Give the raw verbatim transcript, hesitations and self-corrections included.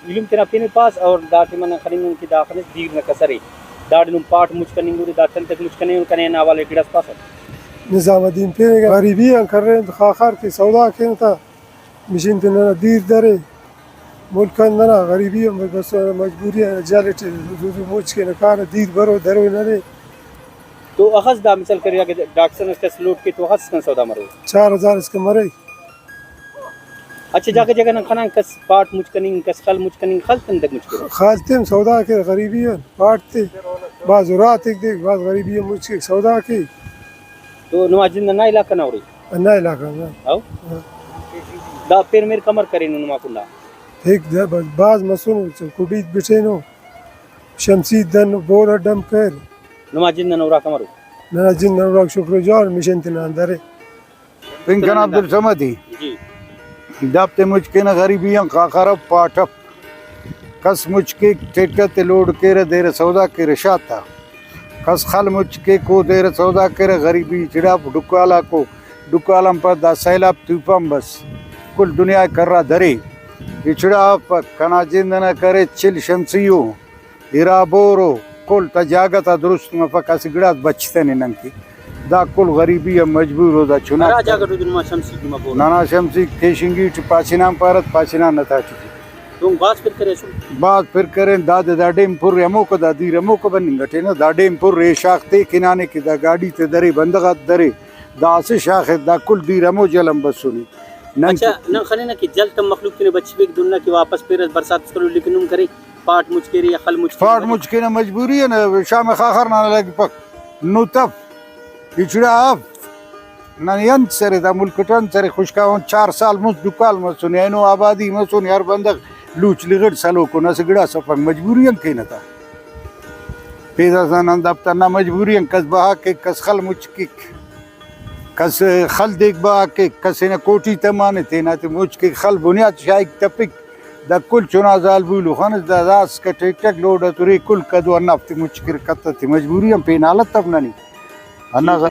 ایلم تینا پن ئے پاس اور دا ٹائم آ نن خننگ ان کہ دا خنس دیر نا کسر ءِ۔ داڑے نم پاٹ مچ کننگ اُرے، دا تنتک مچ کننگ اُرے، کنے ہندا حوالہ ٹی گڑاس پاسہ؟ نظام الدین پین غریبی آن کرین، خاخر تے سودا کین تا، مشین تے ننا دیر درے، ملک آن ننا غریبی آن بس مجبوری آن جل ٹی زو زو مچ کینہ کارہ، دیر برو درو ننے۔ تو اخس دا مثال کرے، اگہ ڈاکٹر اس کس لوڈ کے تو اخس کن سودا مرو؟ چار ہزار اس کن مرے۔ اچھا، جاگہ جاگہ نن خنان کس پاٹ مچ کننگ، کس خل مچ کننگ، خل تنتک مچ کیرہ؟ خل تے ہم سودا کیرہ غریبی آن، پاٹ تے بھاز اُرا تیک دیک، بھاز غریبی آن مچ کیک سودا کے۔ تو نما جند ہندا علاقہ نا اُرے؟ ہندا علاقہ نا۔ ہاں۔ ہاں۔ دا پین میر کمر کرینو نما کنڈا؟ ایک دا بس بھاز مسنو، کڈیت بٹینو، شمسی دن بور اٹ ڈمپ کر۔ نما جند نا اُراک امرو؟ ننا جند نا اُراک شکر و جوار مشین تینا اندرے۔ پین کنا عبدالصمد ءِ۔ جی۔ دافتے مچ کینہ غریبی آن، خاخر اف، پاٹ اف۔ کس مچ کیک ٹیکٹر تے لوڈ کیرہ، دیرہ سودا کیرہ شاتا۔ کس خل مچ کیک او دیرہ سودا کیرہ، غریبی چڑاپ، ڈکال آکو، ڈکال آن پد دا سیلاب طوفان بس کل دنیا ءِ کرا درے۔ ای چڑاپک، کنا جند ئنا کرے چل شمسی او۔ ارا بورو کل تا جاگہ تا درست مفک، اسہ گڑاس بچتنے نن کہ۔ دا کل غریبی آ مجبور او، دا چنا ہرا جاگہ ٹی نما شمسی ٹی مفو۔ ننا شمسی کیشنگی ٹی پاسنان پارت، پاسنان نا تہٹی ٹی۔ دہن بھاز پِر کریسُن۔ بھاز پِر کرین، دادے دا ڈیم پُر ءِ، ہموکا دا دیر ہموکا بننگ اٹی نا، دا ڈیم پُر ءِ، شاخ تیک ہنانے کہ دا گاڈی تے درے، بندغ آتے درے، دا اسہ شاخ ءِ، دا کل دیر ہمو جل آن بسنے۔ نن اچھا، نن خننہ کہ جل تم مخلوق تینے بچفیک دہن نا کہ واپس پیرس برسات اس کرو، لیکن نم کرے پاٹ مچ کیرے یا خل مچ کیرے؟ پاٹ مچ کینہ مجبوری ءِ نا، شام خاخر نا لگپک نت اف، ہچڑا اف، ننے انت سرے، دا ملک اٹ انت سرے، خشکاون چار سال مست ڈکال مسنے، اینو آبادی مسنے، ہر بندغ لوچ لغڑ سلوکون، اسہ گڑاس افک، مجبوری آن کینہ تا۔ پیداسان ہند اف تا، نہ مجبوری آن کس بہا کیک، کس خل مچ کیک۔ کس خل دیک بہا کیک، کس ہنا کوٹی تمانے، تینا تے مچ کیک، خل بنیاد شاغک تپک۔ دا کل چنا زالبولو خنس، دا داسکا ٹک ٹک لوڈ اترے، کل کدو ہندافتے مچ کر کتہ تے مجبوری آن پین حالت اف ننے۔ ہندا